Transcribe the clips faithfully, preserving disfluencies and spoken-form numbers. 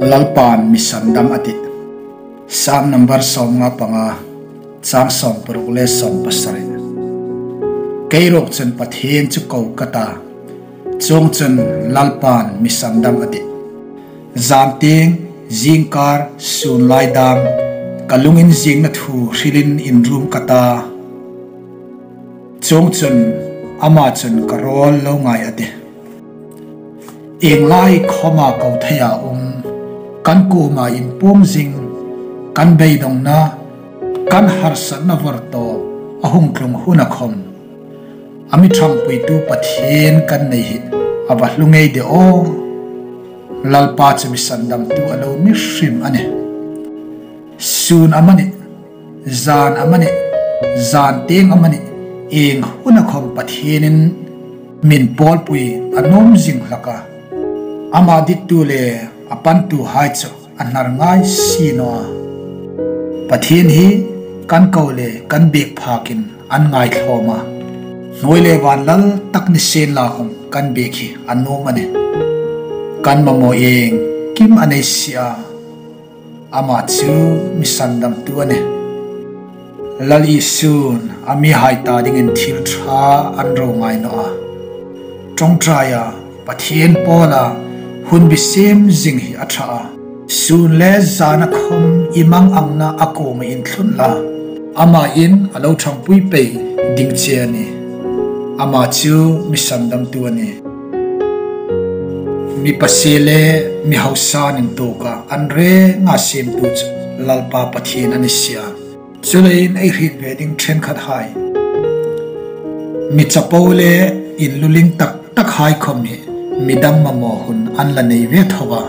Lalpan mi sandam a tih. Sam number sawmnga panga, chang sawmparuk le sawmpasari. Kei ruok chun Pathien chu ko ka ta, chuongchun Lalpan mi sandam a tih. Zan tieng, zingkar, sun lai dam, ka lungin zingna thu hrilin inrum ka ta, chuongchun ama chun ka rawl lo ngai a tih. Ieng lai khawma ko theia um, kan kuoma inpuong zing, kan beidongna, kan harsatna vawrtawp a hung tlung huna khawm, a mi ṭhangpuitu Pathien kan nei hi a va hlu ngei de aw. Lalpa chu mi sandamtu a lo ni hrim a nih. Sun amanih, zan amanih, zan tieng amanih, ieng huna khawm Pathienin mi pawlpui a nuom zing hlak a, ama dittu le a pantuhai chu a hnar ngai si naw a. Pathien hi kan ko le kan biek phakin an ngaithlawm a. Hnuoi le van lal tak ni sienla khawm kan biek hi a nuom a nih. Kan mamaw iengkim a nei si a. Ama chu mi sandamtu a nih. Lal Isun a mihai ta dingin thil ṭha an ro ngai naw a. Ṭawngṭaia Pathien pawla hun bi siem zing hi a ṭha a. Sun le zana khawm i mang angna a kuoma inthlun la, amain a lo ṭhangpui pei ding che a nih. Ama chu mi sandamtu a nih. Mi pasie le mi hausa an intuoka an renga siemtu chu Lalpa Pathien a ni si a. Chuleiin ei hriet ve ding ṭhenkhathai, mi chapo le inluling tak takhai khawm hi midang mamaw hun an la nei ve tho a.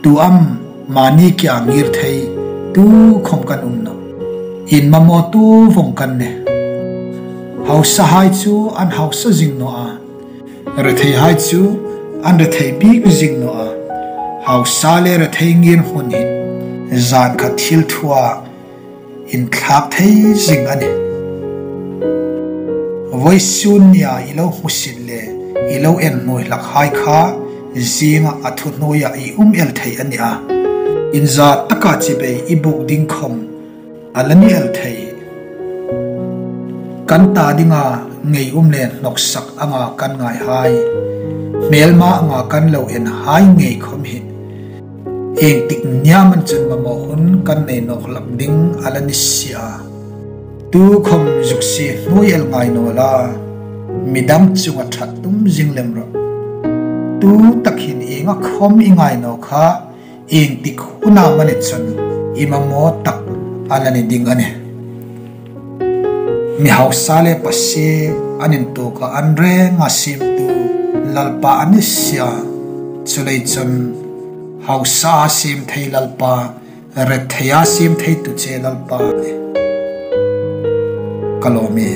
Tu am mani kia ngir thei tu khawm kan um nawh. Inmamawtu vawng kan nih. Hausahai chu an hausa zing naw a, retheihai chu an rethei bik zing naw a. Hausa le rethei ngirhmun hi zan khat thil thua inthlak thei zing a nih. Vawisun nia i lo hmusit le i lo en hnuoi hlakhai kha zinga a thu hnuoia i um el thei a ni a. Inza taka chibai i buk ding khawm a la ni el thei. Kan ta dinga ngei um le hnawksak anga kan ngaihai, hmelma anga kan lo enhai ngei khawm hi iengtik ni am chun mamaw hun kan nei nawk hlak ding a la ni si a. Tu khawm zuk sie hnuoi el ngai naw la, midang chunga ṭhat tum zing lem rawh. Tu tak hin ienga khawm i ngai naw kha, iengtik hun am a ni chun i mamaw tak a la ni ding a nih. Mi hausa le pasie an intuoka an renga siemtu Lalpa a ni si a. Chuleiin chun hausa a siem thei Lalpa, retheia siem theitu che Lalpa, ka lawm e.